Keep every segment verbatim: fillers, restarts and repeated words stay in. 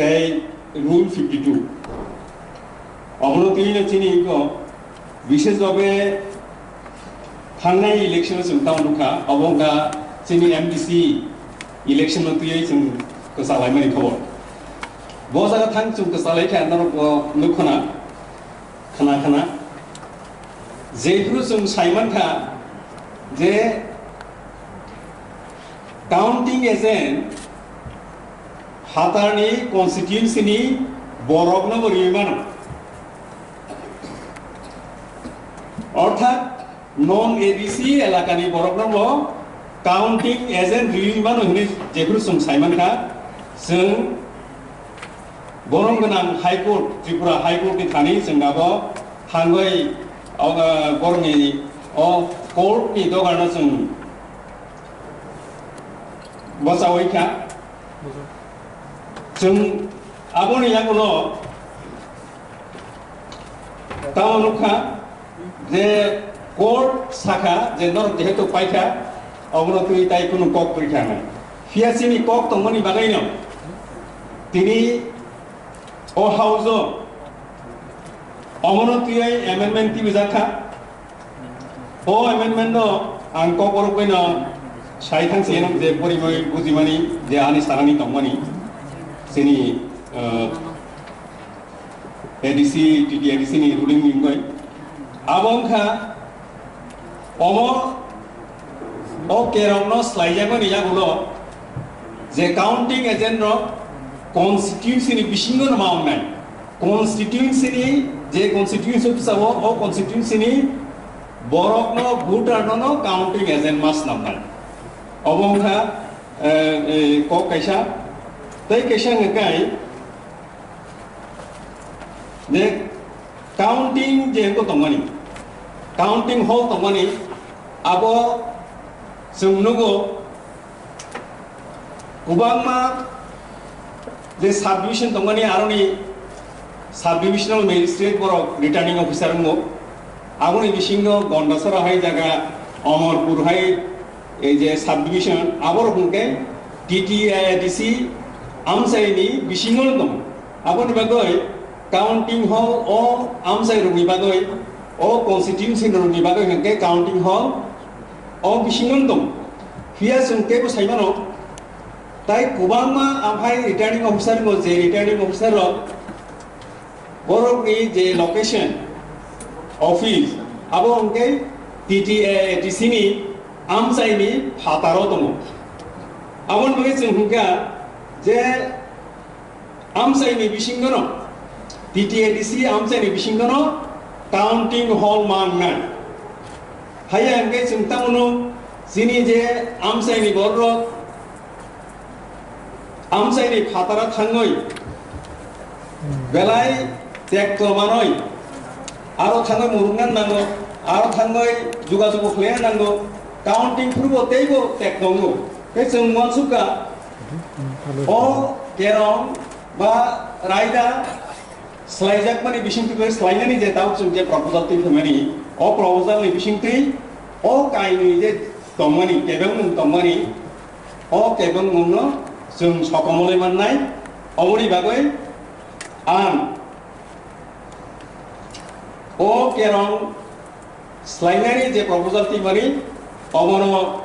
Tei Rule fifty two. Obono twi no chini ko bishes bhabe thangnai election o chwng tamo nukha, obo wngkha chini M D C election no twiwi chwng kwchalaimani khobor. Bo jaga thang chwng kwchalai kha norok bo nukhuna, khna khna. Jephru chwng saimankha je counting agent phatarni constituency ni borokno bo riwi mano. Orthat non A D C elakani borokno bo counting agent riwi mano hinwi jephru chwng saimankha, chwng borom gwnang High Court, Tripura High Court ni thani chwng abo thangwi, o, borokni o court ni dogarno chwng bwchawi kha. Chwng aboni yagulo tamo nukha je court sakha je norok jehetu paikha, obono twi tai kunu kok kwrwi kha nai. Phiya chini kok tongmani bagwino tini o house o omono twiwi amendment tibijak kha. O amendment no ang kok borok bai no sai thang se je porimoi bujimani je ani sanani tongmani chini, uh, A D C, T T A D C ni ruling ni wngwi. Abo wngkha omo o kerong no slaijakmani yagulo je counting agent rok constituency ni bisingo no ma wngnai. Constituency ni je constituency bwsao o constituency ni borok no voter no no counting agent ma swnamnai. Obo wngkha, eh, eh, kok kaisa. Tei kaisa hwnkhe je counting je wngkha tongmani, counting hall tongmani, abo chwng nugo kwbangma je subdivision tongmani, aroni subdivisional magistrate borok returning officer wngo. Aboni bisingo Gondasora hai jaga, Omorpur hai, ei je subdivision, aborok hwnkhe T T A D C amchaini bisingo tongo. Aboni bagwi counting hall o amchairokni bagwi, o constituency rokni bagwi hwnkhe counting hall o bisingo tongo. Phiya chwng teibo sai mano, tai kwbangma amhai returning officer wngo, je returning officer rok borokni je location, office, abo hwnkhe T T A D C ni amchaini phataro tongo. Aboni bagwi chwng hwnkha je amchaini bisingono, T T A D C amchaini bisingono counting hall ma wngnai. Haiya hwnkhe chwng tamo no chini je amchaini bororok amchaini phataro thangwi belai tekto manwi, aro thangwi murungna nango, aro thangwi jugajugo khlaina nango, counting phuru bo teibo tekto wngo. Tei chwng uansukha, o kerong ba raida swlaijakmani bisingtwi bai swlainani je tabuk chwng je proposal twi phaimani, o proposal ni bisingtwi o kainwi je tongmani, kebengmung tongmani, o kebengmungno chwng sokomolwi mannai. Oboni bagwi ang o kerong swlainani je proposal twimani, obono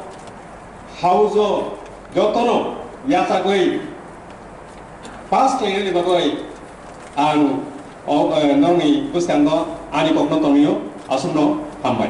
house o jotono yachagwi pass khlainani bagwi ang o, eh, nokni bwskango ani kokno tongwio, aswkno hambai.